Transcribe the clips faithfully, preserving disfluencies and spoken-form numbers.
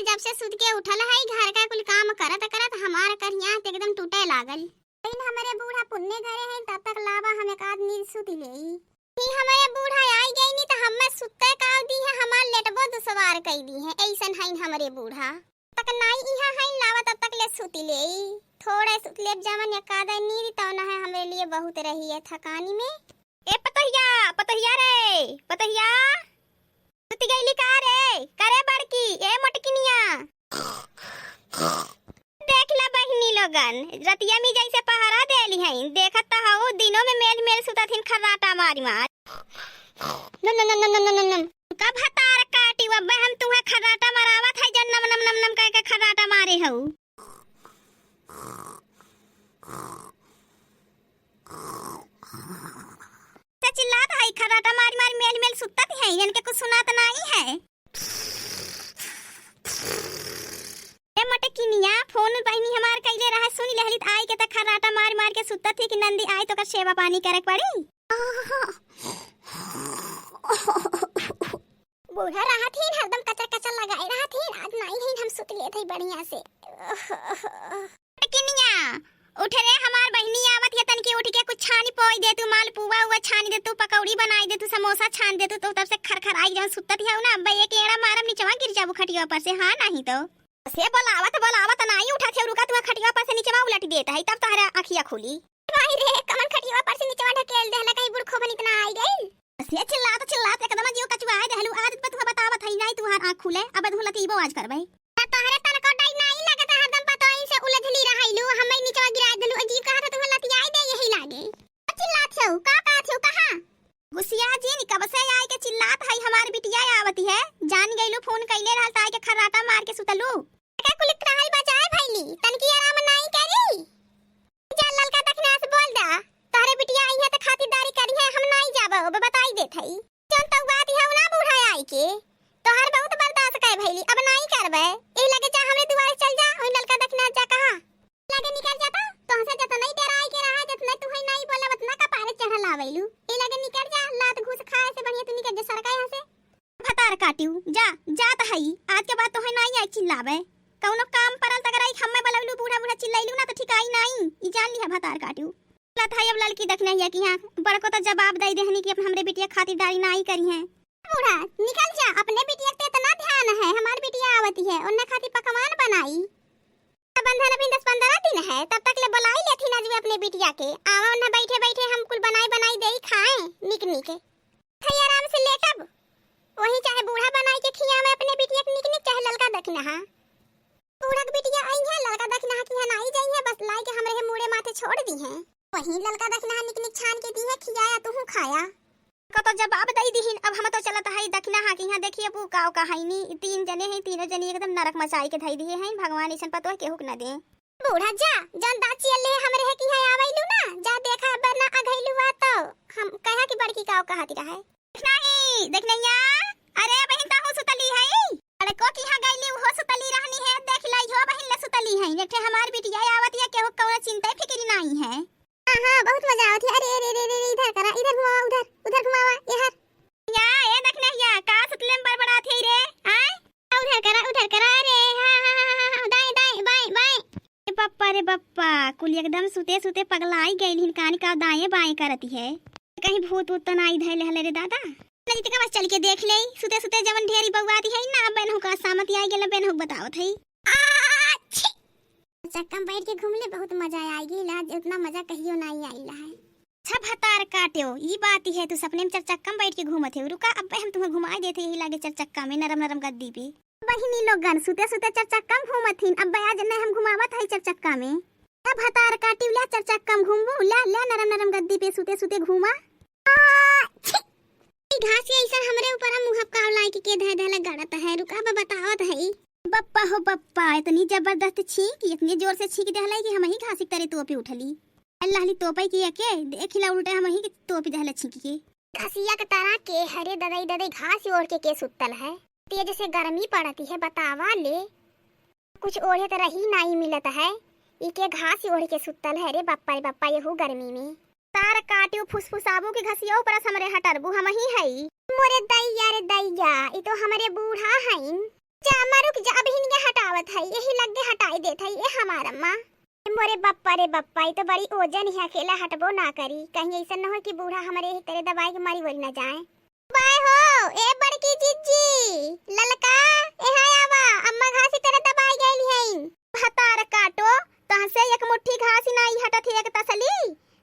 जब से सुत के उठल है, घर का कुल काम करत करत हमार करिया त एकदम टूटे लागल। लेकिन हमरे बूढ़ा पुन्ने घरे हैं, तब तक लावा हम एक आध नींद सुत लेई। ई हमरे बूढ़ा आई गई नी त हमें सुत्ते का दी है, हमार लेटबो दुसवार कई दी है। ऐसन है हमरे बूढ़ा। तक नाई इहाँ है, लावा तब तक ले सुत लेई। थोड़े सुत लेब, जवन एक आध नींद तौन है हमरे लिए बहुत रही है थकानी में। ए पतोहिया, पतोहिया रे, पतोहिया। सुति गईली का रे? करे बड़की, ए मोटकिनिया। देख ला बहिनी लोगन, रतिया में जैसे पहरा देली हैं, देखत त हऊ दिनों में मेल मेल सुतत हिन खर्राटा मारी मार। नम, नम, नम। का भतार काटी, अब्बे हम तुहे खर्राटा मरावत है, जन नम, नम, नम, नम कह के खर्राटा मारे हऊ। से चिल्लात है, खर्राटा मारी मारी मेल मेल सुतत है, इनके कुछ सुनात नाई है। ए मोटकिनिया, फोन बहिनी हमार कइले रहे, सुन लेहली त आई के त खर्राटा मार मार के सुतत ही कि नंदी आई त ओकर सेवा पानी करे के पड़ी। बूढ़ा रहत ही हरदम कचर कचर लगाए रहत ही, आज नाई ही हम सुत लेत हई बढ़िया से। मोटकिनिया, उठ रे, हमार बहिनी आवत है, तनकी उठ के कुछ छानी पोई दे तू, मालपुआ उआ छानी दे तू, पकौड़ी बनाई दे तू, समोसा छान दे तू, तो तब से खरखराई जौन सुतत है ना, अब्बे एक एड़ा मारम निचवा गिर जाबू खटिया पर से, हाँ नहीं तो। से बोलावत बोलावत नाई उठत है, रुका तू खटिया पर से निचवा उलट देत है, तब तहरा अखिया खुली। भाई रे, कमन खटिया पर से निचवा ढकेल देहला, कहीं बुढ़खो बनित ना आई गई। से चिल्लात चिल्लात एकदम जियो कचुआए देहलू, आज बतुआ बतावत है, नाई तुहार आँख खुले, अब तुहू लतीबो आज करबे। त तोहरे तनको डर नाई लगत, हरदम पतोहिन से उलझली रहैलू, हमें निचवा गिराइ देलू, अजीब कहत है, तुहूँ लतियाइ दे यही लागे। का चिल्लात हऊ, का कहत हऊ, कहाँ? गुसिया जिन, कब से आइ के चिल्लात है, हमार बिटिया आवती है, जान गइलू, फोन कइले रहल त आइ के खर्राटा मार के सुतलू। का कुलित रहल बजाए भइली, तनकी आराम नाई करी? जा ललका दखिना से बोल दा, तोहरे बिटिया आई है त खातिरदारी करी है, हम नाई जाबो, अब बताई देत हई। जौन तउआत हऊ ना बूढ़ा आई के, तोहर बहुत बर्दाश्त कै भइली, अब नाई करबे। एही लगे जा हमरे दुआरे चल जा, ओही ललका दखिना जा कहा। लगे निकल जाता, तोह से जतनई डेराई के रहा, जतनई तुहई नाई बोला, वतना कपारे चढ़ल आवेलू। एही लगे निकल जा, लात घूस खाए से बढ़िया तू निकल जा, सरका यहाँ से। भतार काटिउ, जा, जात हई, आज के बाद तोहई नाई आई चिल्लावे। कौनो काम परल त अगर आई हम्मे बोलवलू, बूढ़ा बूढ़ा चिल्लैलू ना त ठिकाई नाई, ई जान लिहा भतार काटिउ। लत है अब ललकी दखिनहिया की यहाँ, बड़को त जवाब दइ देहनी कि अपन हमरे बिटिया खातिरदारी नाई करिहैं। बूढ़ा, निकल जा, अपने बिटिया के इतना ध्यान है, हमार बिटिया आवती है, उन्ने खातिर पकवान बनाई। बंधन अभी दस पन्द्रह दिन है, तब तक ले बोलाई लेथिन आज अपने बिटिया के, आवा उन्ने बैठे बैठे हम कुल बनाई बनाई देई खाए, निक निक। खाई आराम से लेटब, वहीं चाहे बूढ़ा बनाई के खियावे अपने बिटिया के निक निक, चाहे ललका दखिनहा। बूढ़ा के बिटिया आई है, ललका दखिनहा की यहाँ नाई जाई है, बस लाई के हमरे है मूड़े माथे छोड़ दी है। वहीं ललका दखिनहा निक निक छान के दी है, खियाया तुहू खाया। का तो जवाब दई दिहिन, अब हम तो चलत हई दखिनहा की यहाँ, देखिए बू काव का हईनी, ई तीन जने हैं, तीनों जने एकदम नरक मचाई के धई दिए हैं, भगवान ऐसन पतोह केहू के न दे। बूढ़ा जा, जौन दाँत चियल ले हमरे है कि है आवैलू ना, जा देखा अबर ना अघैलू बा तो हम कहा कि बड़की काव कहत रहे। नहीं, देख नैया, अरे बहिन ताहू सुतली है, अरे को की हाँ गईली उहो सुतली रहनी है, देख लाई हो बहिन ले सुतली है, एक ठे हमार बिटिया आवत या केहू कौनो चिंता फिक्री नहीं है। हाँ, हाँ, बहुत मजा आवत है, अरे, अरे, अरे, अरे, इधर करा, इधर घुमावा, उधर, उधर घुमावा, इधर। या, ए देख नैया, का सुतले में बड़बड़ात है रे, आय? उधर करा, उधर करा, अरे, हाँ, हाँ, हाँ, हाँ, हाँ, दाएं, दाएं, बाएं, बाएं। ए बप्पा रे बप्पा, कुल एकदम सुते सुते पगलाई गइल हिन, कानी का दाएं बाएं करती है। कहीं भूत ऊत तो नाई धइले हले रे दादा। नहीं तो बस चल के देख ले, सुते सुते जवन ढेरी बउआती है ना, बेनहु का सामत आई गेल, बेनहु बतावत है। आ, छी! चक्का में बैठ के घूम ले, बहुत मजा आएगी। लाज उतना मजा कहियो नाई आइला है। अच्छा भतार काट्यो, ई बात है, तू सपने में चार चक्का में बैठ के घूमत है। रुका, अब्बे हम तुम्हें घुमाए देते यही लागे चार चक्का में, नरम नरम गद्दी पे। बहिनी लोगन, सुते सुते चार चक्का में घूमत हिन, अब्बे आज नहीं हम घुमावत है चार चक्का में। अच्छा भतार काट्यो, ल्या चार चक्का में घूमबू, ल्या, ल्या नरम नरम गद्दी पे सुते सुते घूमा। आ, छी! ई घास ये ऐसा हमरे ऊपर हम मुँह का लाई के, के धै धै लग गड़त है, रुका अब बतावत है। बप्पा हो बप्पा, इतनी जबरदस्त छींक, इतनी जोर से छींक देहलाई कि हमही घासी के तरे तोपी उठली। अल्लाह ली तोपई की एके, देखिला उल्टे हमही के तोपी देहला छींक के। घसिया के तरा के हरे ददई ददई घास ओढ़ के, के सुत्तल है। तेज से गर्मी पड़ती है, बतावा ले। कुछ ओढ़े त रही नाई मिलत है, ई के घास ओढ़ के सुत्तल है रे बप्पा रे बप्पा, यहू गर्मी में। तार काट्यो फुसफुसाबू के घसिया ऊपर से हमरे हटरबू हमही हई। मोरे दैया रे दैया, ई तो हमरे बूढ़ा हईन। जा अम्मा रुक जा, अब हिन थई, यही लगे हटाई देत हई, ए हमार अम्मा। ए मोरे बप्पा रे बप्पा, ई तो बड़ी ओजन ही, अकेला हटबो ना करी। कहीं ऐसा न हो कि बूढ़ा हमरे यही तरे दबाई के मरी वरी ना जाए। बाय हो, ए बड़की जिज्जी, ललका, एहाँ आवा, अम्मा घासी तरे दबाई गइली हईन। भतार काटो, तहसे एक मुट्ठी घासी नाई हटत ही एक तसली।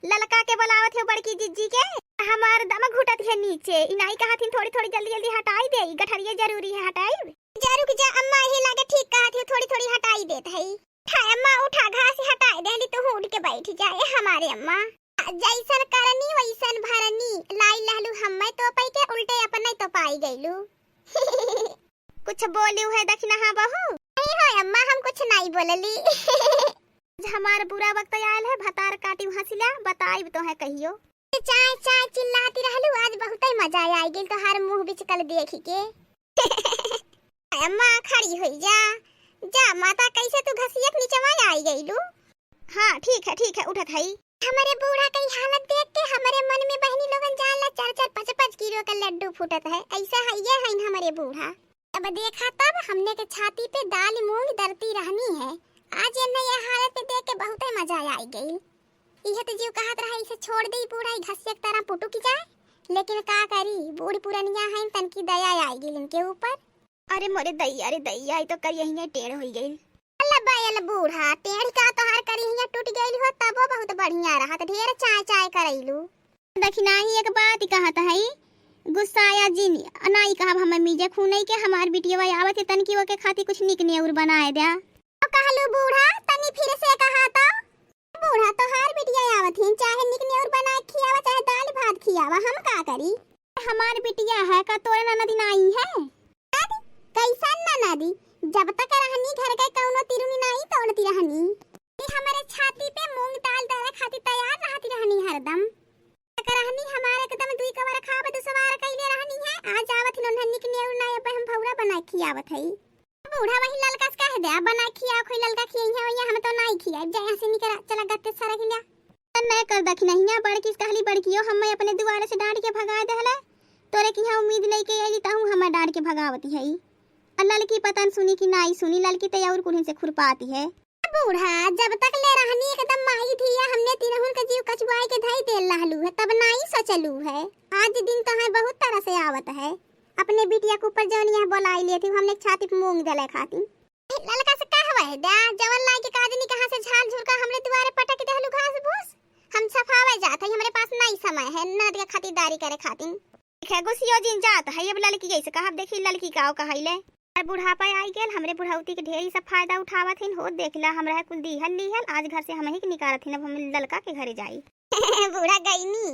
ललका के बुलावत हो बड़की जिज्जी के। हमार दम घुटत है नीचे, ई नाई कहत हिन थोड़ी थोड़ी जल्दी जल्दी हटाई दे, ई गठरिया जरूरी है हटाई। जा रुक जा अम्मा, यही लागे ठीक कहत हो, थोड़ी थोड़ी हटाई देत हई। उठा अम्मा, उठा, घास हटाई देली, तू उठ के बैठ जा, ए हमारे अम्मा। जैसन करनी वैसन भरनी, लाई लहलू हम्मे तोपई के, उल्टे अपने तोपाई गइलू। कुछ बोली है दखिनहा बहू? नहीं हो अम्मा, हम कुछ नहीं बोलली। आज हमार बुरा वक्त आयल है, भतार काटी हंसिला, बताइब तो है कहियो। चाय चाय चिल्लाती रहलू, आज बहुते मजा आई गइल तोहार मुंह बिचकल देखी के। अम्मा खड़ी होई जा, जा माता, कैसे तू घसियत निचवा आई गइलू? हाँ ठीक है, ठीक है, उठत हई। हमरे बूढ़ा कई हालत देख के हमरे मन में बहनी लोगन जान ला चार चार पाँच पाँच किलो का लड्डू फूटत है, ऐसा है ये है हमरे बूढ़ा। अब देखा तब हमने के छाती पे दाल मूंग दरती रहनी है, आज इन्हें ये हालत पे देख के बहुते मजा आई गइल। इहे तो जीव कहत रहा, इसे छोड़ दे, बूढ़ा ई घसिया के तरह पुटुक जाए, लेकिन का करी, बूढ़ पुरनिया हैं, तनकी दया आई गइल इनके ऊपर। अरे मोरे दैया रे दैया, ई तो करियहिया टेढ़ होई गइल। अल्ला बायल बूढ़ा, टेढ़ का तोहार करियहिया टूट गइल हो, तबो बहुत बढ़िया रहत, ढेर चाय चाय करैलू। दखिनही एक बात कहत हई, गुस्साया जिन, नाई कहब हम मीजे खूनई के, हमार बिटिया आवत है, तनकी ओके खातिर कुछ निक नेउर बनाए द्या। तो कहलू बूढ़ा, तनी फिर से कहा तो। बूढ़ा, तोहार बिटिया आवत हिन, चाहे निक नेउर बना के खियावा, चाहे दाल भात खियावा, हम का करी? हमार बिटिया है का तोरे ननद नाई है? ननद? कैसन ननदी? जब तक रहनी घर के कौनो तिरुनी नाई तोड़ती रहनी। ये हमरे छाती पे मूंग दाल डाले खातिर तैयार रहती रहनी हरदम। तक रहनी हमारे एकदम दुई कवर खाब दुसवार कैले रहनी है। आज आवत हिन उन्हें निक नेउर नाई, अब हम भौरा बना के खियावत हई। बूढ़ा वही ललका से कह दे, "बना खिया, खोई ललका खियाई है, वही हम तो नाई खिया, जा यहाँ से निकल, चला गत्ते सारा के लिया।" तो नहीं कर दखिनहिया, बड़की से कहली, "बड़कियो, हमें अपने दुआरे से डांट के भगा देहले, तोरे की यहाँ उम्मीद लेके आइली, तहूँ हमें डांट के भगावती है।" और ललकी पता न सुनी कि नाई सुनी, ललकी तो और कुल्हिन से खुरपाती है। बूढ़ा, जब तक ले रहनी एकदम माई धिया, हमने तिनहुन के जीव कचुआई के धई देल रहलू है, तब नाई सोचलू है। आज दिन तो है बहुत तरह से आवत है। अपने बिटिया के ऊपर जौन यहाँ बोलाई लेती हूँ, हमने छाती पे मूंग दले खाती। ललका से कहवे है द्या, जवन लाई के काजनी कहाँ से झाल झुरका हमरे दुआरे पटक देहलू घास भूस। हम सफावे जात है, हमरे पास नाई समय है ननद के खातिरदारी करे खातिर। देखे गुसियो जिन जात है, अब ललकी ऐसे कहब, देखी ललकी का कहैले। और बुढ़ापा आई गेल, हमरे बुढ़ौती के ढेरी सब फायदा उठावत हिन हो, देख ला हमरा है कुल दीहल लीहल, आज घर से हम ही के निकारत हिन, अब हम ललका के घरे जाई। बूढ़ा गईनी,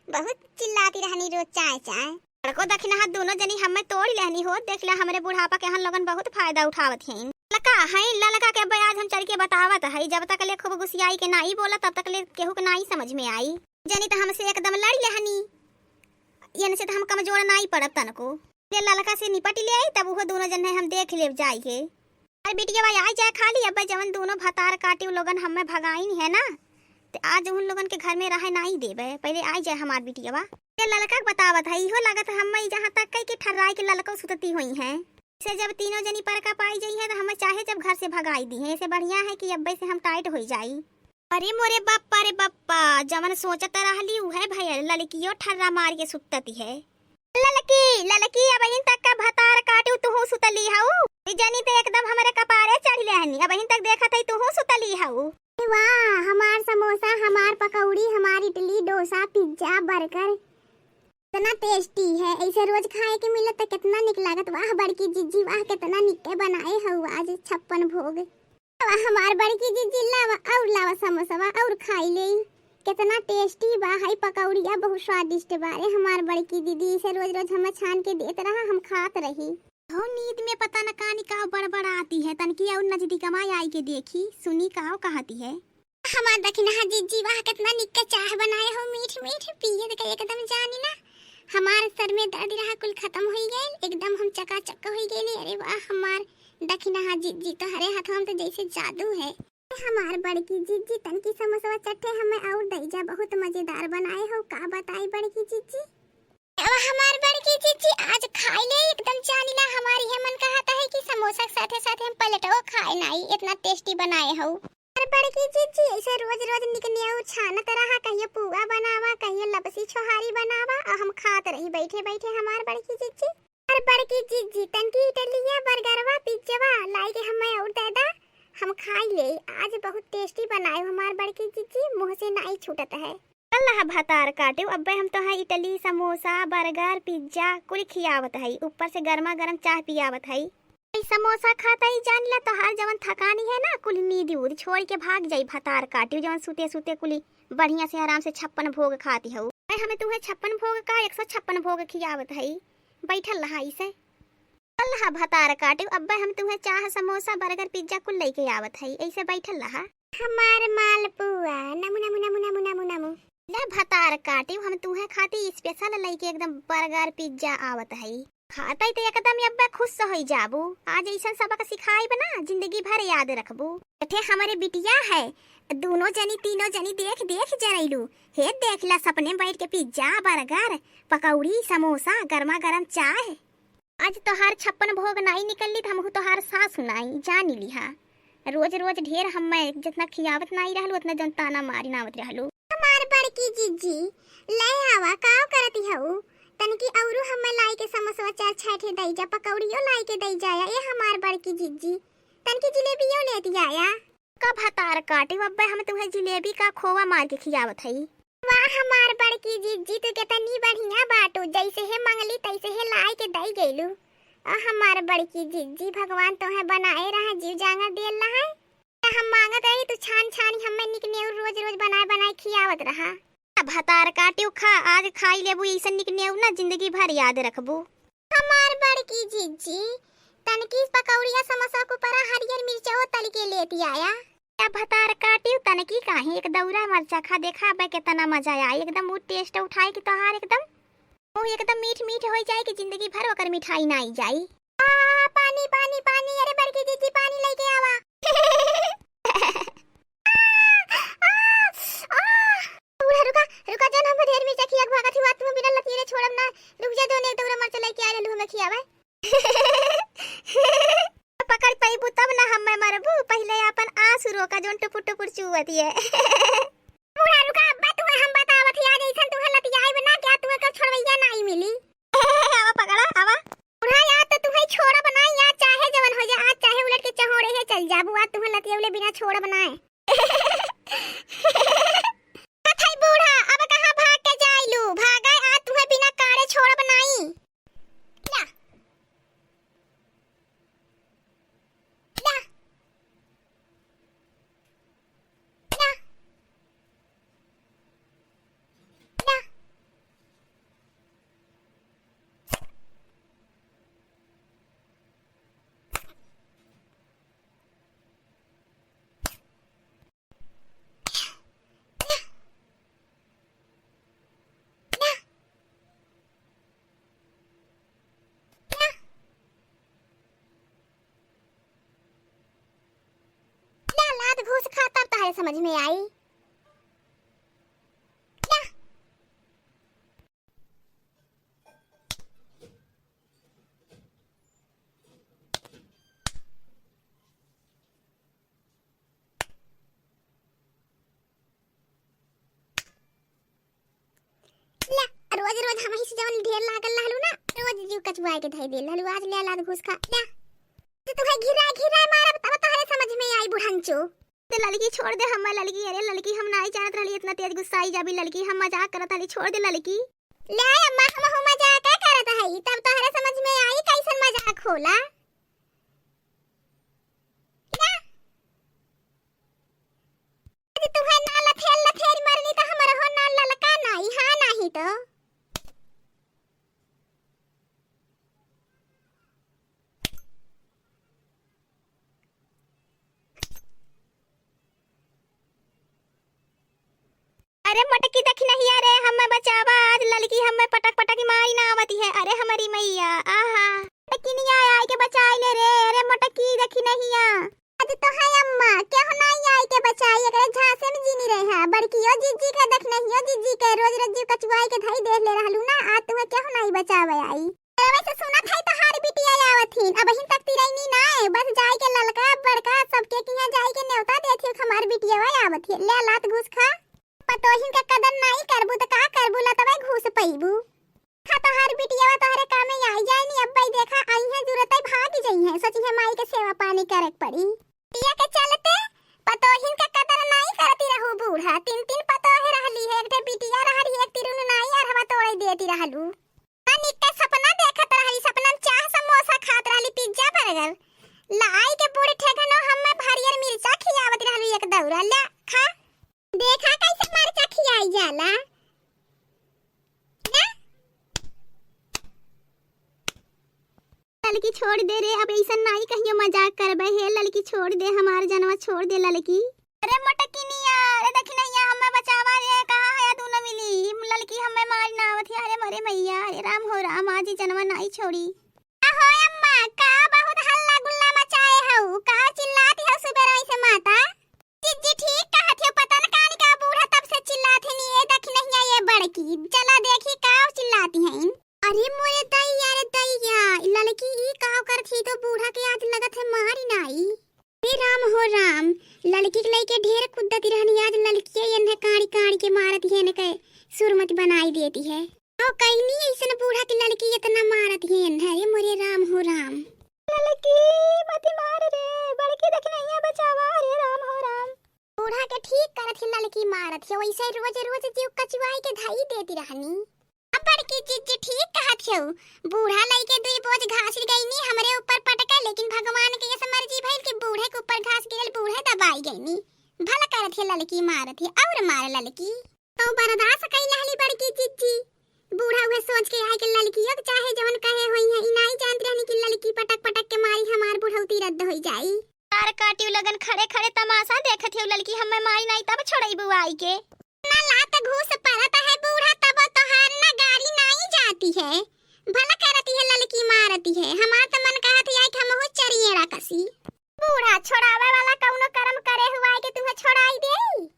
बहुत चिल्लाती रहनी रोज चाय चाय। बड़को दखिनहा दोनों जनी हमें तोड़ लेहनी हो, देख ला हमरे बुढ़ापा के हन लोगन बहुत फायदा उठावत हैं। ललका है, ललका के ब्याज हम चल के बतावत है, जब तक ले खूब गुसियाई के नाई बोला, तब तक ले केहू के नाई समझ में आई। जनी तो हमसे एकदम लड़ लेहनी, इनसे तो हम कमजोर नाई पड़ब तनको। ले ललका से निपट ले आई, तब उहो दोनों जन है हम देख लेब जाई के। अरे बिटिया भाई आई जाए खाली, अब जवन दोनों भतार काटी उ लोगन हमें भगाइन है ना, ते आज उन लोगन के घर में रहे नाई देबे, पहले आई जाए हमार बिटिया बा। ये ललका के बतावत है, इहो लागत है हमें जहाँ तक कही कि ठर्राई के ललको सुतती हुई हैं। से जब तीनों जनी परका पाई जाई है तो हमें चाहे जब घर से भगाई दी है, इसे बढ़िया है कि अब्बे से हम टाइट होई जाई। अरे मोरे बप्पा रे बप्पा, जवन सोचत रहली उहे भयल, ललकियो ठर्रा मार के सुतती है। ललकी, ललकी, अबहिन तक का भतार काटू तुहू सुतली हऊ। ई जनी ते एकदम हमरे कपारे चढ़ लेहनी, अबहिन तक देखत हई तुहू सुतली हऊ। वाह, हमार समोसा, हमार पकौड़ी, हमार इडली, डोसा, पिज्जा, बर्गर, इतना टेस्टी है, ऐसे रोज खाए के मिलत त कितना निक लागत। वाह बड़की जिज्जी, वाह कितना निक के बनाए हऊ आज छप्पन भोग। लावा हमार बड़की जिज्जी, लावा और लावा समोसवा और खाई लेई। कितना टेस्टी बा, हई पकौड़िया बहुत स्वादिष्ट बा। अरे हमार बड़की दीदी, इसे रोज रोज हमें छान के देत रहा, हम खात रही। हो नींद में पता न कानी का बड़बड़ाती है, तनकी और नजदीकवा आई के देखी, सुनी का कहती है। हमार दखिनहा जिज्जी, वाह कितना निक के चाह बनाए हो, मीठ मीठ पिए के एकदम जानी ना, हमार सर में दर्द रहा कुल खत्म होई गइल, एकदम हम चकाचक होई गइली। अरे वाह हमार दखिनहा जिज्जी, तोहरे हथवा में तो जैसे जादू है। हमार बड़की जिज्जी, तनकी समोसवा चट्टे हमें और दई जा, बहुत मजेदार बनाए हो, का बताई बड़की जिज्जी। अब हमार बड़की जीजी आज खाई ले, एकदम जानिला हमार इहे मन कहत है कि समोसा के साथे साथे हम प्लेटो खाए नाई, इतना tasty बनाए हऊ। हमार बड़की जीजी ऐसे रोज रोज निक नेऊ छानत रहा, कहियो पुआ बनावा, कहियो लपसी छोहारी बनावा, और हम खात रही बैठे बैठे हमार बड़की जीजी। हमार बड़की जीजी तनकी इटलिया, बर्गरवा, पिज्जवा लाई के हमें और दे दा, हम खाई ले। आज बहुत tasty बनाए हमार बड़की जीजी, मुँह से नाई छूटत है। चल रहा भतार काटिउ, अब्बे हम तोहे इडली, समोसा, बर्गर, पिज्जा कुल खियावत हई, ऊपर से गर्मा गर्म चाह पियावत हई। ई समोसा खात हई, जान ला तोहार जवन थकानी है ना, कुल नींद उद छोड़ के भाग जाई भतार काटिउ, जवन सुते सुते कुली बढ़िया से आराम से छप्पन भोग खाती हऊ। अरे हमें तुहे छप्पन भोग का एक सौ छप्पन भोग खियावत हई, बैठल रहा इसे। चल रहा भतार काटिउ, अब्बे हम तुहे चाह, समोसा, बर्गर, पिज्जा कुल लेके आवत हई, ऐसे बैठल रहा। हमार मालपुआ, नमु, नमु, नमु, नमु, नमु, नमु। ले भतार काटिउ, हम तुहे खातिर special लइके एकदम बर्गर, पिज्जा आवत हई। खातई त एकदम अब्बे खुश होइ जाबू। आज ऐसन सबक सिखाइब ना, जिंदगी भर याद रखबू। एठे हमरे बिटिया है, दूनो जनी, तीनो जनी देख, देख जरैलू। हे देख ला, सपने बैठ के पिज्जा, बर्गर, पकौड़ी, समोसा, गर्मा गर्म चाय। आज तोहार छप्पन भोग नाई निकलली, त हमहू तोहार सासु नाई, जानी लिहा। रोज रोज ढेर हम्मे जितना खियावत नाई रहलू, उतना जन ताना मारी नावत रहलू। हमार बड़की जीजी, ले आवा, काव करती हऊ? तनकी औरू हम्मे लाई के समोसवा चार छह ठे दई जा, पकौड़ियो लाई के दई जाया, ए हमार बड़की जीजी। तनकी जिलेबियो लेती आया। का भतार काटिउ, अब्बे हम तुहे जिलेबी का खोवा मार के खियावत हई। वाह हमार बड़की जिज्जी, तू केतनी बढ़िया बाटू, जैसे हे मंगली तैसे हे लाए के दई गइलू। आ हमार बड़की जिज्जी, भगवान तोहे बनाए रहा, जीव जांगर दियल रहा। त हम मांगत रही तू छान छान हम्मे निक नेउर रोज रोज बनाए बनाए खियावत रहा। आ भतार काटिउ खा, आज खाई लेबू ऐसन निक नेउर ना जिंदगी भर याद रखबू। हमार बड़की जिज्जी, तनकी पकौड़िया समोसा के ऊपरा हरियर मिर्चो तल के लेती आया। या भतार काटिउ तनकी काहे एक दौरा मरचा खा, देखा अबे केतना मजा आई, एकदम ऊ taste उठाई कि तोहार एकदम मुंह एकदम मीठ मीठ होइ जाई कि जिंदगी भर ओकर मिठाई ना आई जाई। आ, पानी, पानी, पानी, अरे बड़की जिज्जी पानी लेके आवा। आ, आ, आ। बूढ़ा, रुका, रुका, जन हम ढेर मिर्चा खिया के भागत ही, आज तुम्हें बिना लतियले छोड़ब ना। रुक जा, जौन एक दौरा मरचा लेके आए रहलू, हमें खियावे। पकड़ पइबू तब ना हमें मरबू, पहिले आपन आंसू रोका, जौन टुपुर टुपुर चुअत है। बूढ़ा, रुका, अब्बा, तुम्हें हम बतावत ही, आज ऐसन तुम्हें लतियाइब ना, क्या तुम्हें कर छोड़वैया नाई मिली। आवा पकड़ा, आवा। बूढ़ा, या तो तुम्हें छोड़ब ना, या चाहे जवन हो जा, आज चाहे उलट के चहोड़े है चल जाबू, आज तुम्हें लतियौले बिना छोड़ब ना। कथई बूढ़ा, अब कहाँ भाग के जाइलू? भागा, आज तुहे बिना काढ़े छोड़ब नाई। ला। ला। ला। ला। ला, लात घूस खा, तब तहरे समझ में आई। ला। ला, रोज रोज हमही से जवन ढेर लागल रहलू ना, रोज जीव कचुआए के धई देल रहलू, आज ले लात घूस खा, ला। तो तुहे घिरा घिरा मारब, तब तोहरे समझ में आई बुढ़ंचो। तो ललकी छोड़ दे हमें ललकी, अरे ललकी हम नाई जानत रहली इतना तेज गुस्साई जाबी ललकी, हम मजाक करत रहली, छोड़ दे ललकी। ले अम्मा, हमहू मजाक करत हई, तब तोहरे समझ में आई कैसन मजाक होला। ना। यदि तुहे ना लथेर लथेर मरनी तो हमर हो ना ललका नाई, हाँ नाही तो। अरे मोटकी देखी नहीं, अरे हमें बचावा, आज ललकी हमें पटक पटक मारी ना आवती है। अरे हमारी मैया, आहा। मोटकी नहीं आए, आई के बचाई ले रे। अरे मोटकी देखी नहीं आ। आज तो है अम्मा, केहू नाई आई के बचाई, एकरे झांसे में जीनी रहे है। बड़कियो जिज्जी के, दखिनहियो जिज्जी के, रोज रोज जीव कचुआई के धई देख ले रहलू ना, आज तुहे केहू नाई बचावे आई। अरे वैसे सुनत है तोहार बिटिया आवत हिन, अबहिन तक तिरैनी नाय, बस जाई के ललका बड़का सबके किहाँ जाई के नेवता देत हियो, हमार बिटिया आवत हिन, ले लात घूस खा। पतोहिन का कदर नाई करबू त का करबू, लतवे घूस पइबू। खा तोहार बिटिया तोहरे कामे आई जाए नी, अब्बा ई देखा आई है, जुरतै भाग जई है, सोची है माई के सेवा पानी करे के पड़ी। बिटिया के चलते पतोहिन के कदर नाई करती रहू बूढ़ा, तीन तीन पतोह रहली है, एक ठे बिटिया रहली है, एक तिरुन नाई अरहवा तोड़े देती रहलू। ना निक के सपना देखत रहली, सपना में चाह समोसा खात रहली, पिज्जा बर्गर। लाई के बूढ़ ठेकनो हमें हरियर मिर्चा खियावत रहलू एक दौरा, ले खा। देखा कैसे मरचा खियाई जाला। ना? ललकी छोड़ दे रे, अब ऐसन नाई कहियो मजाक करबे हे। ललकी छोड़ दे, हमार जनवा छोड़ दे ललकी। अरे मोटकिनिया, अरे दखिनैया, हमें बचावा रे, कहाँ है दोनों मिली? ललकी हमें मारी ना आवत है। अरे मरे मैया, अरे राम हो राम, आज ही जनवा नाई छोड़ी। का हो अम्मा, का बहुत हल्ला गुल्ला मचाए हऊ? का चिल्लात हऊ सुबेरई से माता? जिज्जी ठीक कहत हऊ, पता न कानी का बूढ़ा तब से चिल्लात है नी, ए दखिनहिया ए बड़की, चला देखी का चिल्लाती हैं। अरे मोरे दैया रे दैया, ई ललकी ई का करत ही तो बूढ़ा के आज लगत है मारी नाई। हे राम हो राम, ललकी के लइके ढेर कुद्दत रहनी, आज ललकिया एन्हे काड़ी काड़ी के मारत है, एन्हे के सुरमत बनाई देती है। आओ कहनी ऐसन बूढ़ा के ललकी इतना मारत है, अरे मोरे राम हो राम। ललकी मत मार रे, बड़की दखिनैया बचावा, अरे राम हो राम। बूढ़ा के ठीक करत ही ललकी मारत है, वैसे रोज रोज जीव कचुआई के धई देती रहनी। अब बड़की जिज्जी ठीक कहत है, बूढ़ा लइके दुई बोझ घास गईनी हमरे ऊपर पटके, लेकिन भगवान के ऐसे मर्जी भइल कि बूढ़े के ऊपर घास गिरल, बूढ़े दबाई गईनी। भला करत है ललकी मारत है, और मार ललकी। तो बर्दाश्त कई लहली बड़की जिज्जी। बूढ़ा उहे सोच के आए कि ललकियो के चाहे जवन कहे होई है, ई नाई जानत रहनी कि ललकी पटक पटक के मारी हमार बुढ़ौती रद्द होई जाई। तार काटियो लगन खड़े खड़े तमाशा देखत हो ललकी, हमें मारी नाई तब छोड़ई बुआई के। ना लात घूस परत है बूढ़ा तब तोहार ना गारी नाई जाती है। भला करती है ललकी मारती है, हमार तो मन कहत है कि हमहू चरियेड़ा कसी। बूढ़ा छोड़ावे वाला कौनो कर्म करे हुआ है कि तुम्हें छोड़ाई देई?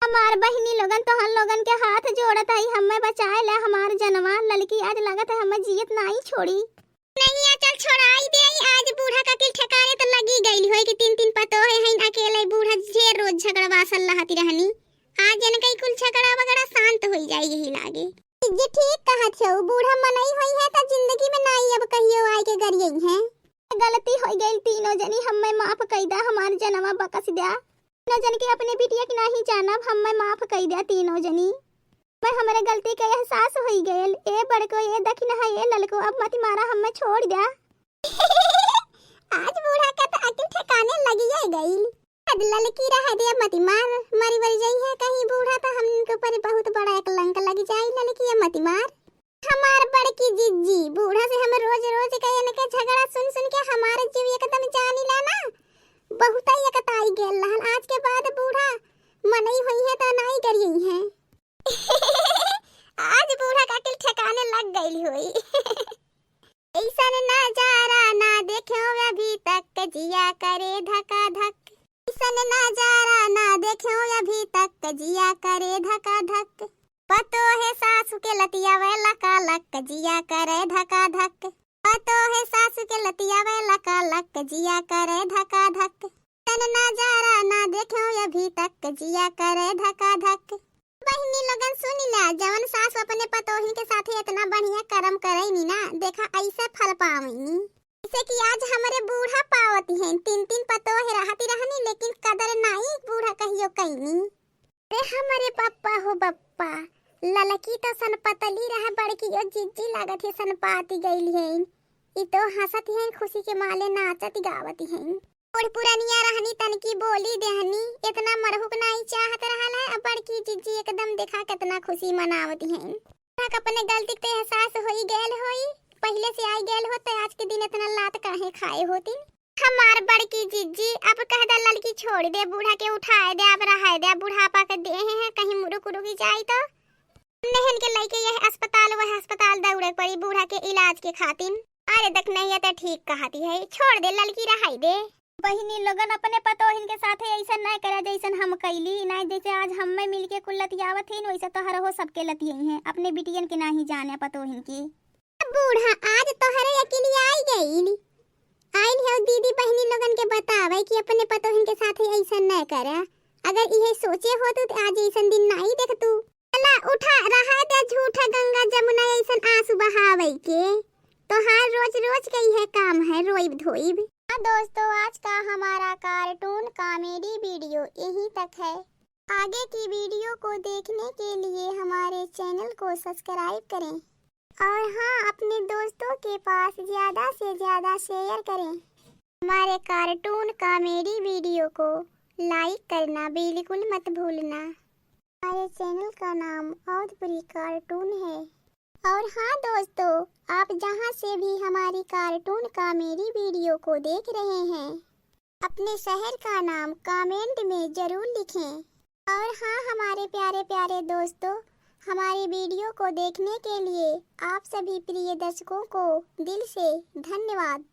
हमार बहिनी लोगन, तोहन लोगन के हाथ जोड़त हई, हम्मे बचाए ला हमार जनवा। ललकी आज लागत है हम्मे जियत नाई छोड़ी। नहीं, आ चल छोड़ाई दे, आज बूढ़ा का किल ठिकाने तो लगी गइल होई कि तीन तीन पतोहे हईन, अकेले बूढ़ा ढेर रोज झगड़वा सल्लाहती रहनी। आज इनका कुल झगड़ा वगड़ा शांत होई जाई यही लागे। ये ठीक कहत हो, बूढ़ा मनई होई है त जिंदगी में नाई अब कहियो आए के गरियई है। गलती होई गइल तीनों जनी, हम्मे माफ कई दा, हमार जनवा बकस द्या। तीनों जन के अपने बिटिया के नाही जानब, हम्मे माफ कई द्या तीनों जनी। मैं हमरे गलती के एहसास होई गयल। ए बड़को, ए दखिनहा, ए ललको, अब मत मारा, हम्मे छोड़ द्या। आज बूढ़ा का त अकिल ठिकाने लगिए गइल। आज ललकी रहे दे, मत मार, मरी वरी जई है कहीं बूढ़ा त हमन के ऊपर बहुत बड़ा एक कलंक लग जाई। ललकी, ए मत मार। हमार बड़की जिज्जी, बूढ़ा से हम रोज रोज के इनके झगड़ा सुन सुन के हमार जीव एकदम जानी ला ना, बहुत ही एकताई गेल रहल। आज के बाद बूढ़ा मनई होई है त नाई गरियई है। आज बूढ़ा का अकिल ठिकाने लग गइल होई। ऐसन नजारा ना देख्यो अभी तक, जिया करे धका धक। ऐसन नजारा ना देख्यो अभी तक, जिया करे धका धक। पतोहे सासु के लतियावे लका लक, जिया करे धका धक। पतोहे सासु के लतियावे लका लक, जिया करे धका धक। ऐसन नजारा ना देख्यो अभी तक, जिया करे धका धक। बहिनी लोगन सुनी ला, जवन सासु अपने पतोहिन के साथे इतना बढ़िया करम करैनी ना, देखा ऐसे फल पावैनी। जैसे कि आज हमरे बूढ़ा पावती हैं, तीन तीन पतोह रहती रहनी, लेकिन कदर नाई बूढ़ा कहियो कैनी। अरे हमरे बप्पा हो बप्पा, ललकी तो सनपतली रहे, बड़की ओ जिज्जी लागत है सनपाती गइली हैं। ई तो हंसत हैं, खुशी के माले नाचत गावत हैं। बूढ़ पुरनिया रहनी, तनकी बोली देहनी, इतना मरहुक नाई चाहत रहल है। अब बड़की जिज्जी एकदम देखा कितना खुशी मनावती हैं। तक अपने गलती के एहसास होई गयल होई, पहले से आई गयल होत, तो आज के दिन इतना लात काहे खाए होती। हमार बड़की जिज्जी, अब कह दे ललकी छोड़ दे, बूढ़ा के उठाए दे, अब रहाए दे, बुढ़ापा के देह है, कहीं मुरुक उरुक जाई तो। नहन के लइके यह अस्पताल, वह अस्पताल दौड़े पड़ी बूढ़ा के इलाज के खातिर। अरे देख, नहीं है तो ठीक कहती है, छोड़ दे ललकी, रहाई दे। बहिनी लोगन, अपने पतोहिन के साथे ऐसन नाहीं करा जैसन हम कैली, नाहीं जैसे आज हम्मे मिलके कुल लतियावत हीं, वैसे तोहरहो सबके लतियइहैं, अपने बिटियन के नाहीं जाने पतोहिन के। बूढ़ा, आज तोहरे अकिलिया आई गइल। आइन है दीदी बहिनी लोगन के बतावे कि अपने पतोहिन के साथे ऐसन न करा। अगर इहे सोचे होतू त आज ऐसन दिन नाहीं देखतू। चला उठा, रहा दे झूठा गंगा जमुना ऐसन आंसू बहावे के। तोहार रोज रोज के इहे काम है, रोइब धोइब। हाँ दोस्तों, आज का हमारा cartoon comedy video यहीं तक है। आगे की video को देखने के लिए हमारे channel को subscribe करें और हाँ, अपने दोस्तों के पास ज़्यादा से ज़्यादा share करें। हमारे cartoon comedy video को like करना बिल्कुल मत भूलना। हमारे channel का नाम औधपुरी cartoon है। और हाँ दोस्तों, आप जहाँ से भी हमारी cartoon comedy video को देख रहे हैं, अपने शहर का नाम comment में ज़रूर लिखें। और हाँ हमारे प्यारे प्यारे दोस्तों, हमारी video को देखने के लिए आप सभी प्रिय दर्शकों को दिल से धन्यवाद।